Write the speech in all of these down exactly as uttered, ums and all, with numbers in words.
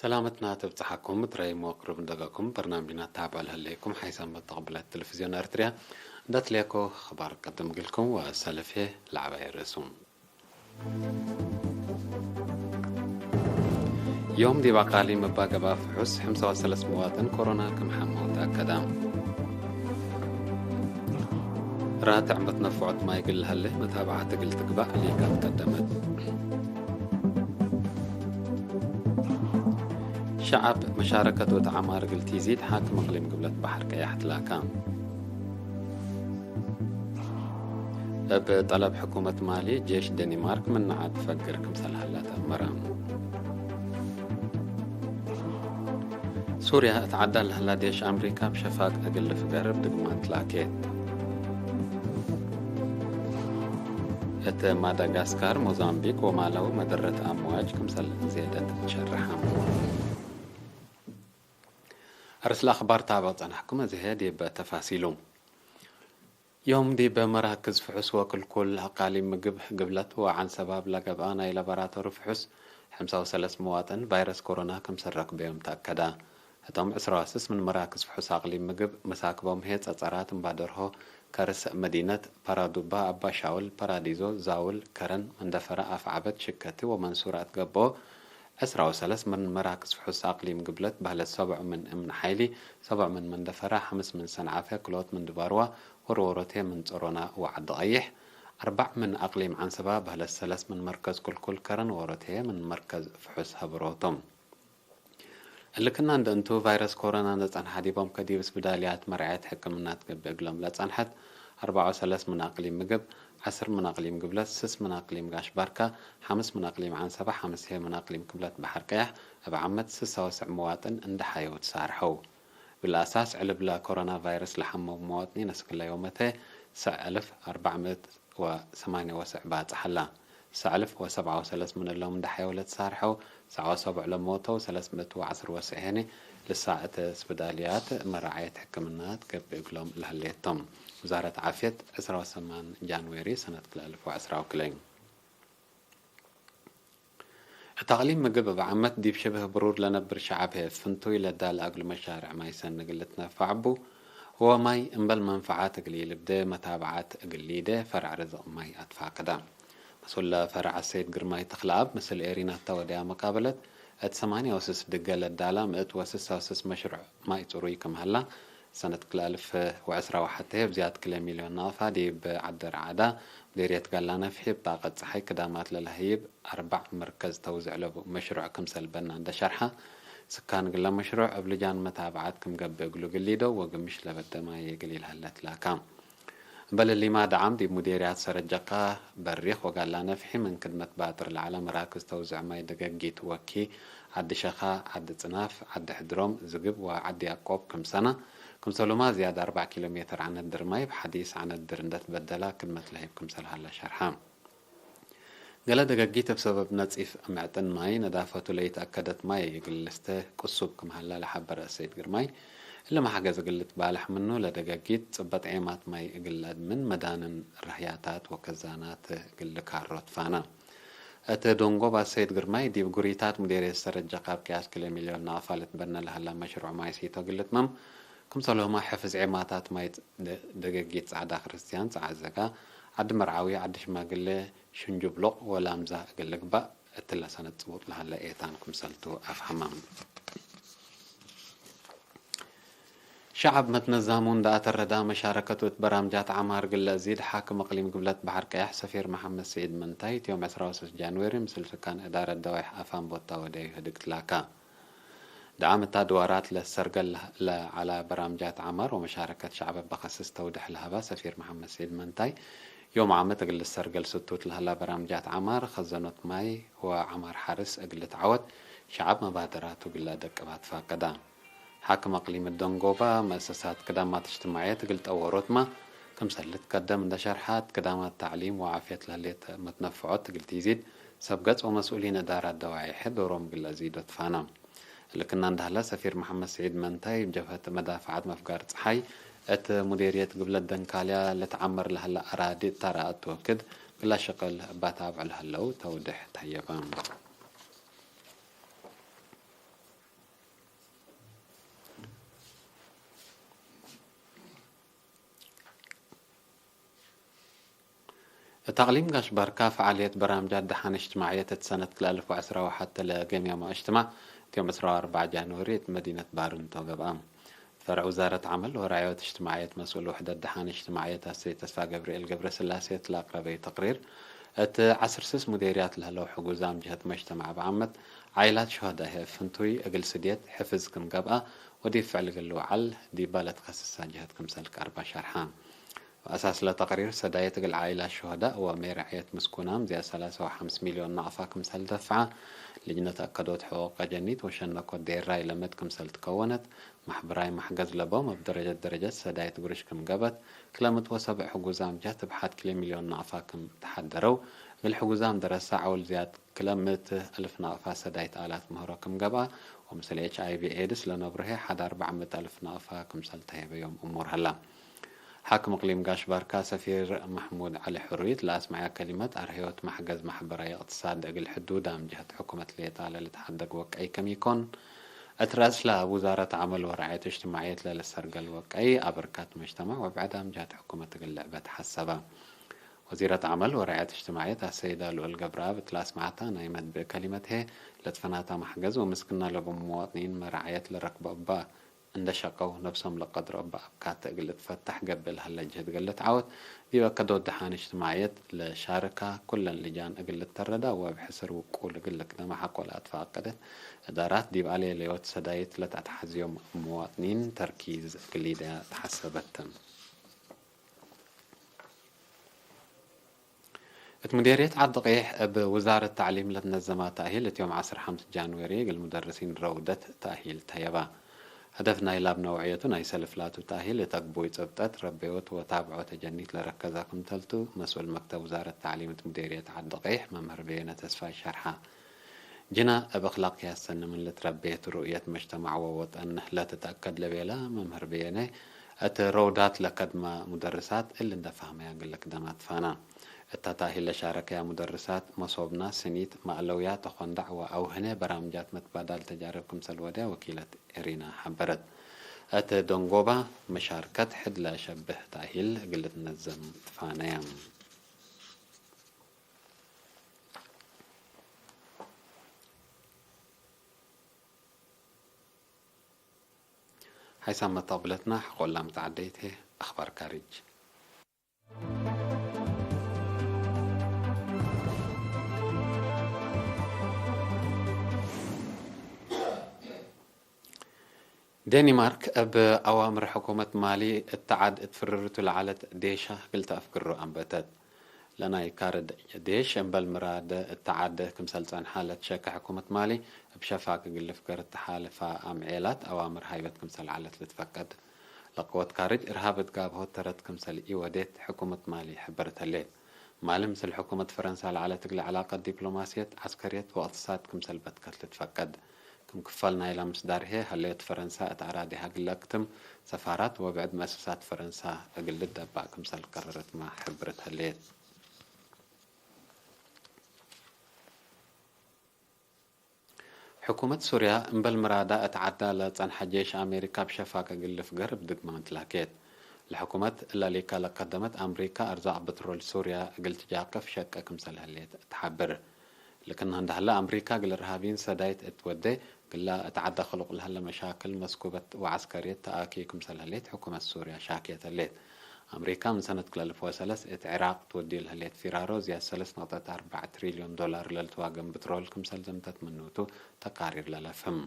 ሰላመትና ትብጽሐኩም፣ እት ረይም ወቅሩብ ንደገኩም በርናምጅና ተታብዑ ለህሌኩም፣ ሓይሰ መተቅብለት ቴሌቪዝዮን ኤርትርያ እንደ ትሌኮ አኽባር ቀድም እግልኩም ወሰልፍ ለዐባይ ርእሱ። ዮም ዲብ አቃሊም እባ ገብአ ፍሑስ፣ ሕምሳ ወሰለስ መዋጥን ኮሮና ክም ሐመው ተአከደ። ራትዕ መትነፍዖት ማይ እግል ለሀሌ መታብዐት እግል ትግባእ ሊጋት ቀደመት። ሸዐብ መሻረከት ወተዐማር እግል ቲዚድ፣ ሓክም እቅሊም ግብለት በሐር ቀያሕ ትላካ። እብ ጠለብ ሕኩመት ማሊ፣ ጄሽ ደኒማርክ ምን ዐድ ፈግር ክምሰል ሀላ ተአመረ። ሱርያ፣ እት ዐዳ ለሀላ ዴሽ አምሪካ እብ ሸፋግ እግል ልፍገር እብ ድግማን ትላኬት። እት ማዳጋስካር፣ ሞዛምቢክ ወማላዊ መደረት አምዋጅ ክምሰል ዜደት ትሸርሐ። አርእስ ለአኽባር ታብዕ ጸናሕኩም፣ አዜ ህዬ ዲብ ተፋሲሉ። ዮም ዲብ መራክዝ ፍሑስ ወክልኩል አቃሊም ምግብ ግብለት ወዐንሰባብ ለገብአ ናይ ላቦራቶሪ ፍሑስ፣ ሕምሳ ወሰለስ መዋጥን ቫይረስ ኮሮና ክምሰል ረክበዮም ተአከደ። ህቶም ዕስራ ወስስ ምን መራክዝ ፍሑስ አቅሊም ምግብ መሳክቦም ህዬ ጸጸራት እምባደርሆ፣ ከርስ መዲነት፣ ፓራዱባ፣ አባ ሻውል፣ ፓራዲዞ፣ ዛውል፣ ከረን፣ መንደፈረ፣ አፍዐበት፣ ሽከቲ ወመንሱር አትገብኦ። ዕስራ ወሰለስ ምን መራክዝ ፍሑስ አቅሊም ግብለት በህለት፣ ሰብዑ ምን እምን ሓይሊ፣ ሰብዑ ምን መንደፈረ፣ ሐምስ ምን ሰንዓፈ፣ ክልኦት ምን ድባርዋ፣ ወርወሮቴ ምን ጸሮና ወዐዲ ቀይሕ፣ አርበዕ ምን አቅሊም ዐንሰባ በህለት፣ ሰለስ ምን መርከዝ ክልኩል ከረን ወሮቴ ምን መርከዝ ፍሑስ ሀብሮቶም። እሊ ክና እንደ እንቱ፣ ቫይረስ ኮሮና እንደ ጸንሐ ዲቦም ከዲብ ስብዳልያት መርዓየት ሕክምና ትገብእ እግሎም ለጸንሐት፣ አርበዕ ወሰለስ ምን አቅሊም ምግብ፣ ዐስር ምን አቅሊም ግብለት፣ ስስ ምን አቅሊም ጋሽ ባርካ፣ ሐምስ ምን አቅሊም ዐንሰባ፣ ሐምስ ህዬ ምን አቅሊም ግብለት በሐር ቀያሕ፣ እብ ዓመት ስሳ ወሰዕ መዋጥን እንደ ሐየው ትሳርሐው። እብ ለአሳስ ዕልብ ለኮሮና ቫይረስ ለሐመው መዋጥኒን እስክለ ዮመተ ሰዕ አልፍ አርበዕ ምእት ወሰማንየ ወሰዕ ባጽሕ ሀላ። ሰዕ አልፍ ወሰብዓ ወሰለስ ምን እሎም እንደ ሐየው ለትሳርሐው፣ ሰዕ ወሰቡዕ ለሞተው፣ ሰለስ ምእት ወዐስር ወሰዕ ህኔ ልሳዕ እተ ስብዳልያት መራዓየት ሕክምና ትገብእ እግሎም ለህሌት ቶም። ውዛረት ዓፍየት፣ ዕስራ ወሰማን ጃንዌሪ ሰነት ክልኤ አልፍ ወዐስራ ወክልኤ። እት አቅሊም ምግብ እብ ዓመት ዲብ ሽብህ ብሩር ለነብር ሸዐብ ህዬ ፍንቱይ ለዳለ እግሉ መሻርዕ ማይ ሰኒ እግል ልትነፈዕ እቡ፣ ወማይ እምበል መንፈዓት እግል ኢልብዴ መታብዓት እግል ሊዴ ፈርዕ ርዝቅ ማይ አትፋቅደ። መስኡል ፈርዕ አሰይድ ግርማይ ተክለአብ ምስል ኤሪና እተ ወደያ መቃበለት፣ እት ሰማንየ ወስስ ድገ ለዳላ ምእት ወስሳ ወስስ መሽሩዕ ማይ ጽሩይ ክም ሀላ፣ ሰነት ክልኤ አልፍ ወዕስራ ወሐቴ እብ ዝያድ ክልኤ ሚልዮን ናቅፋ ዲብ ዐዲ ረዓዳ፣ ምዴርየት ጋላ ነፍሒ እብ ጣቀት ጸሓይ ክዳማት ለለሀይብ አርበዕ መርከዝ ተውዝዕ ለቡ መሽሩዕ ክምሰል በና እንደ ሸርሐ፣ ስካን እግለ መሽሩዕ እብ ልጃን መታብዓት ክም ገብእ እግሉ እግል ሊደው ወግምሽ ለበደ ማይ እግል ኢልሀለ ትላካ። እምበል እሊማ ደዓም ዲብ ሙዴርያት ሰረጀቃ፣ በሪክ ወጋላ ነፍሒ ምን ክድመት ባጥር ለዐለ መራክዝ ተውዝዕ ማይ ደገጊት ወኪ፣ ዐዲ ሸኻ፣ ዐዲ ጽናፍ፣ ዐዲ ሕድሮም፣ ዝግብ ወዐዲ ያቆብ ክምሰና፣ ክምሰሉማ ዝያድ አርበዕ ኪሎ ሜትር ዐነት ድር ማይ እብ ሐዲስ ዐነት ድር እንደ ትበደላ ክድመት ለህይብ ክምሰል ሀለ ሸርሐ። ገሌ ደገጊት እብ ሰበብ ነጺፍ ምዕጥን ማይ ነዳፈቱ ለኢተአከደት ማይ እግል ልስተ ቅሱብ ክም ሀላ ለሐበረ አሰይድ ግርማይ፣ እሊ መሐገዝ እግል ልትባለሕ ምኑ ለደገጊት ጽበጥ ዔማት ማይ እግል ለአድምን መዳንን ረህያታት ወከዛናት እግል ልካሮ ትፋና። እት ዶንጎብ አሰይድ ግርማይ ዲብ ጉሪታት ሙዴርየት ሰረጀቃ እብ ቅያስ ክልኤ ሚልዮን ናቅፋ ልትበነ ለሀላ መሽሩዕ ማይ ሲቶ እግል ልትመም፣ ክምሰልሁመ ሕፍዝ ዔማታት ማይ ደ-፣ ደገጊት ጸዕዳ ክርስትያን፣ ጸዓዘጋ፣ ዐዲ መርዓዊ፣ ዐዲ ሽማግሌ፣ ሽንጁብሉቅ ወላምዛ እግል ልግባእ እትለ ሰነት ጽቡጥ ለሀለ ኤታን ክምሰልቱ አፍሀመ። ሸዐብ መትነዛሙ እንደ አተረዳ መሻረከቱ እት በራምጃት ዐማር እግል ለአዚድ ሓክም እቅሊም ግብለት በሐር ቀያሕ ሰፊር መሐመድ ስዒድ መንታይ፣ እት ዮም ዕስራ ወሰለስት ጃንዌሪ ምስል ስካን እዳረት ደዋይሕ አፋን ቦታ ወደዩ ህድግ ትላካ። ደዓም እት አድዋራት ለሰርገል ለዐላ በራምጃት ዐማር ወመሻረከት ሸዐብ እበ ከስስ ተውድሕ ለሀባ ሰፊር መሐመድ ስዒድ መንታይ፣ ዮም ዓመት እግል ልሰርገል ስቱት ለሀላ በራምጃት ዐማር፣ ከዘኖት ማይ ወዐማር ሐርስ እግል ልትዐወት ሸዐብ መባደራቱ እግል ለአደቅብ አትፋቀዳ። ሓክም አቅሊም ደንጎባ፣ መአሰሳት ክዳማት እጅትማዕየት እግል ጠወሮትመ ክምሰል ልትቀደም እንደ ሸርሐት፣ ክዳማት ተዕሊም ወዓፍየት ለህሌት መትነፍዖት እግል ቲዚድ፣ ሰብ ገጽ ወመስኡሊን እዳራት ደዋይሕ ዶሮም እግል ለአዚዶ ትፋና። እሊ ክና እንደ ሀለ፣ ሰፊር መሐመድ ስዒድ መንታይ፣ እብ ጀብሀት መዳፈዐት መፍጋር ጸሓይ፣ እት ሙዴርየት ግብለት ደንካልያ ልትዐመር ለሀለ አራዲ እተ ረአት ወክድ፣ ክላ ሸቅል እባ ታብዕ ለሀለው ተውድሕ ተህየበ። እት አቅሊም ጋሽ ባርካ፣ ፈዓልየት በራምጃት ደሓን እጅትማዕየት እት ሰነት ክልኤ አልፍ ወዐስራ ወሐተ ለገምየመ እጅትማዕ፣ እት ዮም ዕስራ ወአርበዕ ጃንወሪ እት መዲነት ባርንቶ ገብአ። ፈርዕ ውዛረት ዐመል ወረዕየት እጅትማዕየት መስኡል ውሕደት ደሓን እጅትማዕየት አሰይድ ተስፋ ገብርኤል ገብረስላሴ እት ለአቅረበዩ ተቅሪር፣ እት ዐስር ስስ ሙዴርያት ለህለው ሕጉዛም ጀህት መጅተማዕ ብዓመት፣ ዓኢላት ሹሀዳእ ህይ ፍንቱይ እግል ስድየት ሕፍዝ ክም ገብአ ወዲብ ፍዕል እግል ልውዓል ዲባ ለትከስሳ ጀህት ክምሰል ቀርበ ሸርሐ። ወአሳስ ለተቅሪር፣ ሰዳይት እግል ዓኢላት ሹሀዳእ ወሜ ረዕየት ምስኩናም ዝያድ ሰላሳ ወሐምስ ሚልዮን ናቅፋ ክምሰል ደፍዐ፣ ልጅነት አከዶት ሕቁቅ አጀኒት ወሸነኮት ዴራይ ለመድ ክምሰል ትከወነት፣ መሕበራይ መሕገዝ ለቦም እብ ደረጀት ደረጀት ሰዳይት ጉርሽ ክም ገብአት፣ ክለ ምእት ወሰብዕ ሕጉዛም ጀህት እብ ሐድ ክልኤ ሚልዮን ናቅፋ ክም ተሐደረው፣ እግል ሕጉዛም ደረሰ ዐውል ዝያድ ክለ ምእት አልፍ ናቅፋ ሰዳይት አላት ምህሮ ክም ገብአ፣ ወምስል ኤች አይ ቪ ኤድስ ለነብሮ ህይ ሐድ አርበዕ ምእት አልፍ ናቅፋ ክምሰል ተሄበዮም እሙር ሀላ። ሓክም እቅሊም ጋሽ ባርካ ሰፊር መሕሙድ ዐሊ ሕሩይ እት ለአስመዐያ ከሊመት፣ አርህዮት መሕገዝ መሕበራይ እቅትሳድ እግል ሕዱዳም ጀህት ሕኩመት ሌጣ ለልትሐደግ ወቀይ ክም ኢኮን፣ እት ረአስለ እብ ውዛረት ዐመል ወረዐየት እጅትማዕየት ለልሰርገል ወቀይ አበርካት መጅተማዕ ወብዕዳም ጀህት ሕኩመት እግል ልዕበት ሐሰበ። ወዚረት ዐመል ወረዐየት እጅትማዕየት አሰይዳ ልኡል ገብረአብ እት ለአስመዐታ ናይ መድብእ ከሊመት ህዬ፣ ለትፈናተ መሕገዝ ወምስክና ለቡ ሙዋጥኒን መራዐየት ለረክቦ እበ እንዴ ሸቀው ነፍሶም ለቀድሮ እበ አብካት እግል ልትፈተሕ ገብእ ለሀለ ጅህድ እግል ልትዓወት፣ ዲብ አከዶት ደሓን እጅትማዕየት ለሻርካ ኩለን ልጃን እግል ልተረዳ ወእብ ሕስር ውቁል እግል ልክደመ ሐቆ ለአትፈአቀደት እዳራት፣ ዲብ አሌለዮት ሰዳይት ለተአትሐዝዮም ሙዋጥኒን ተርኪዝ እግል ኢደያ ተሐሰበት። እት ሙዴርየት ዐዲ-ቄሕ እብ ውዛረት ተዕሊም ለትነዘማ ተእሂል እት ዮም ዐስር ሐምስ ጃንዌሪ እግል ሙደርሲን ረውደት ተእሂል ተየባ። ሀደፍ ናይላ እብ ነውዕየቱ ናይ ሰልፍ ላቱ ተእሂል እት አግቡይ ጽብጠት፣ ረቤዎት ወታብዖት አጀኒት ለረከዛ ክምተልቱ፣ መስኡል መክተብ ውዛረት ተዕሊም እት ሙዴርየት ዐዲ-ቄሕ መምህር በየነ ተስፋይ ሸርሐ። ጅና እብ አክላቅያት ሰኒ ምን ልትረቤ ቱ ሩእየት መጅተማዕ ወወጠን ለትትአከድ ለቤለ መምህር በየነ፣ እት ረውዳት ለከድመ ሙደርሳት እሊ እንዴ ፈህመያ እግል ልክደማ ትፋና። እተ ተእሂል ለሻረከያ ሙደርሳት፣ መሶብና፣ ስኒት፣ መአለውያ፣ ተኮንዳዕ ወአውህነ በራምጃት መትባዳል ተጃርብ ክምሰል ወድያ ወኪለት ኤሪና ሐበረት። እት ደንጎባ መሻርከት ሕድ ለሸብህ ተእሂል እግል ልትነዘም ትፋነየ። ሓይሳም መተቅብለትና ሐቆላ መትዓደይት ህዬ፣ አኽባር ካርጅ። ዴኒማርክ እብ አዋምር ሕኩመት ማሊ እት ዐድ እት ፍርርቱ ለዐለት ዴሻ እግል ተአፍግሮ አንበተት። ለናይ ካርድ ዴሽ እምበል ምራድ እት ዐድ ክምሰል ጸንሐ ለትሸከ ሕኩመት ማሊ፣ እብ ሸፋክ እግል ልፍገር እት ሓልፋ አምዔላት አዋምር ሃይበት ክምሰል ዐለት ልትፈቀድ። ለቅወት ካርጅ እርሃብ እት ጋብሆት ተረት ክምሰል ኢወዴት ሕኩመት ማሊ ሐበረት ህሌት። ማሊ ምስል ሕኩመት ፈረንሳ ለዐለት እግለ ዕላቀት ዲፕሎማስየት፣ ዐስከርየት ወእቅትሳድ ክምሰል በትከት ልትፈቀድ። ክም ክፋል ናይላ ምስዳር ህዬ፣ ሀለዮት ፈረንሳ እት አራዲሃ እግል ለክትም ሰፋራት ወብዕድ መአሰሳት ፈረንሳ እግል ልደባእ ክምሰል ቀረረትመ ሐብርት ህሌት። ሕኩመት ሱርያ እምበል ምራዳ እት ዐዳ ለጸንሐ ጄሽ አሜሪካ እብ ሸፋክ እግል ልፍገር እብ ድግመ መትላኬት። ለሕኩመት እለ ሊካ ለከደመት አምሪካ፣ አርዛቅ ብትሮል ሱርያ እግል ትጃቅፍ ሸቄ ክምሰል ህሌት ተሐብር። ልክን እንደ ሀለ፣ አምሪካ እግል እርሃቢን ሰዳይት እት ወዴ፣ ግላ እት ዐዳ ክሉቅ ለሀለ መሻክል መስኩበት ወዐስከርየት ተአኬ ክምሰል ህሌት ሕኩመት ሱርያ ሻክየት ህሌት። አምሪካ ምን ሰነት ክልኤ አልፍ ወሰለስ እት ዒራቅ ትወድዩ ለህሌት ፊራሮ ዝያድ ሰለስ ነቅጠት አርበዕ ትሪልዮን ዶላር ለልትዋገም ብትሮል ክምሰል ዘምተት ምኑ ቱ ተቃሪር ለለፍህም።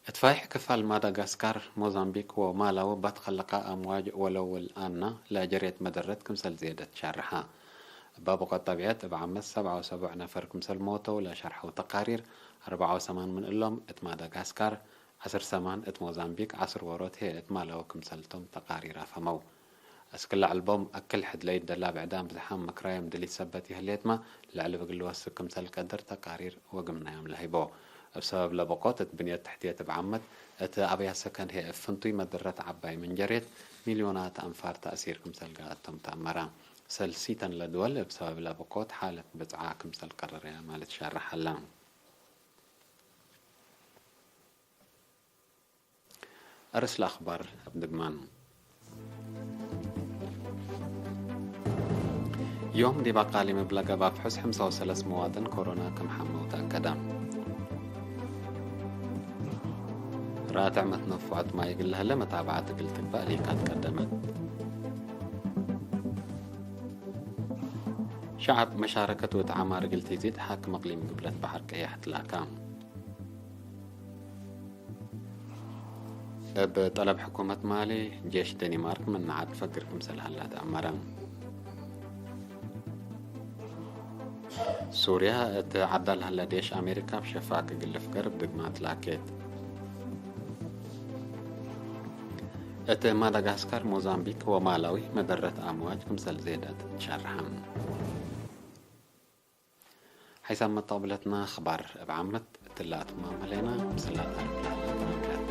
እት ፋይሕ ክፋል ማዳጋስካር፣ ሞዛምቢክ ወማላዊ ባትከለቃ አምዋጅ ወለውል አና ለጀሬት መደረት ክምሰል ዜደት ሻርሐ። እብ አቡቀት ጠቢዐት እብ ዓመት ሰብዓ ወሰቡዕ ነፈር ክምሰል ሞተው ለሸርሐው ተቃሪር፣ አርበዓ ወሰማን ምን እሎም እት ማዳጋስካር፣ ዐስር ሰማን እት ሞዛምቢክ፣ ዐስር ዎሮት ህዬ እት ማላዊ ክምሰልቶም ተቃሪር አፍሀመው። አስክ ለዐልቦም አክል ሕድ ለኢደላ ብዕዳም ብዝሓም ምክራዮም ድሊት ሰበት ይህሌትመ፣ ለዐልብ እግል ልወስክ ክምሰል ቀድር ተቃሪር ወግምናዮም ለህይቦ። እብ ሰበብ ለበቆት እት ብንየት ተሕትየት እብ ዓመት፣ እት አብያት ሰከን ህዬ እብ ፍንቱይ መደረት ዐባይ ምን ጀሬት፣ ሚልዮናት አንፋር ተእሲር ክምሰል ገአቶም ተአመረ። ሰልሲተን ለድወል እብ ሰበብ ለበቆት ሓለት ብጽዓ ክምሰል ቀረረያ ማለት ሻርሕ ሀላ። አርእስ ለአክባር እብ ድግማን። ዮም ዲብ አቃሊም እብ ለገብአ ፍሑስ ሐምሳ ወሰለስ መዋጥን ኮሮና ክም ሐመው ተአከደ። ራትዕ መትነፍዖት ማይ እግል ለህለ መታብዐት እግል ትግባእ ሊካት ቀደመት። ሸዐብ መሻረከት ወእት ዐማር እግል ትዚድ፣ ሓክም እቅሊም ግብለት በሐር ቀየሕ ትላካ። እብ ጠለብ ሕኩመት ማሊ፣ ጄሽ ደኒማርክ ምን ዐድ ፈግር ክምሰል ሀላ ተአመረ። ሱርያ፣ እት ዐዳ ለሀለ ዴሽ አሜሪካ እብ ሸፋክ እግል ልፍገር እብ ድግማት ላኬት። እት ማዳጋስካር፣ ሞዛምቢክ ወማላዊ መደረት አምዋጅ ክምሰል ዜደት ትሸርሐ። ሐይሳም መተቅብለትና አኽባር እብ ዓመት እትለ አትማም ህሌና፣ ምስላ ታሪክ ለሀለ